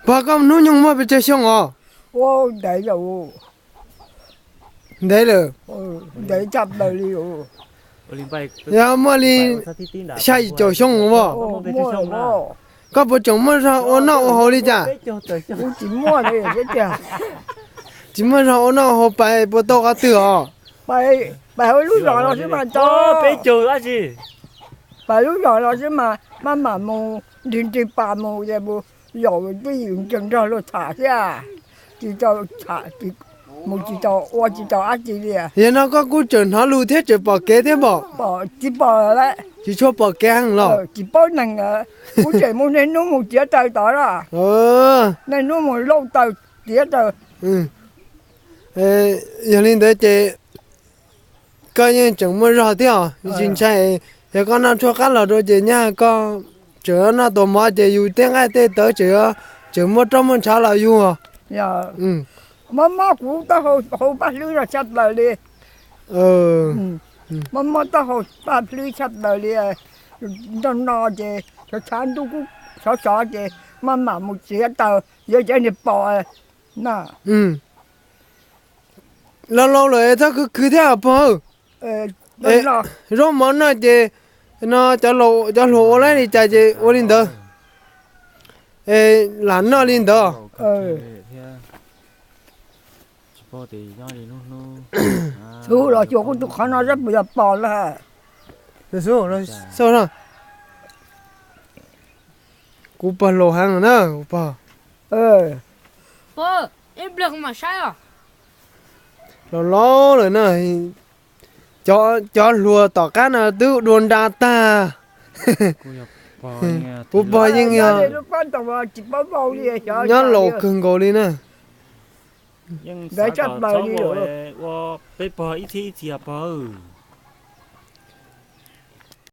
Pog, koj hnub nyoog muaj pes tsawg xyoo os? Ntev lawm. Ntev tshaj plaws li. Yog muaj li xya yim caum xyoo os. Koj puas tseem muaj zog ua noj ua haus li cas? Tsis muaj zog ua noj ua haus, pais puas tau qhov twg os? Pais hauv lub zos los xwb mas tau. Pais lub zos los xwb mas maj mam mus nrig nrig pas mus ces mus zaum twj ywm nrog luag tham thiab. Tsis tau tham, mus tsis tau ua tsis tau dab tsi li. Yog no koj kuj tseem hnov lus thiab tseem pom kev thiab npom? Tsis pom lawm. Tsis tshua pom kev heev los? Tsis paub neeg lawm. Kuv tseem mus niaj hnub mus txiav taws tod na. Niaj hnub mus lauj taws txiav taws. Yog li ntawd ces koj yeej tseem muaj zog thiab os. Tsis ntshai, yog koj noj tshuaj qab los rau ces nyaj koj tseem noj tus mov ces yus tej nqaij tej tawv tseem, tseem muaj roj muaj ntshav los yug. Mob mob kuv taub hau paj hlwb no tshaj plaws li. Mob mob taub hau paj hlwb tshaj plaws li. Nrog no ces tshav tshav ntuj kuj sov sov ces maj mam mus txiav taws yuav cov niag pom na. Laus laus lawm txhob khwv khwv thiab pog. Zaub mov noj ces no cov hluas ua li cas ces ua li ntawd. Es lam noj li ntawd. Xub los xyuas kuv tus qhov no saib puas yog pog lawm. Kuv pog laus heev na, kuv pog. Laus laus lawm na, cov hluas tom qab no twb dua nra tag. Kuv pog yeej yog nyob laus kawg nkaus li na. Ua peb pog ib txhia ib txhia pog.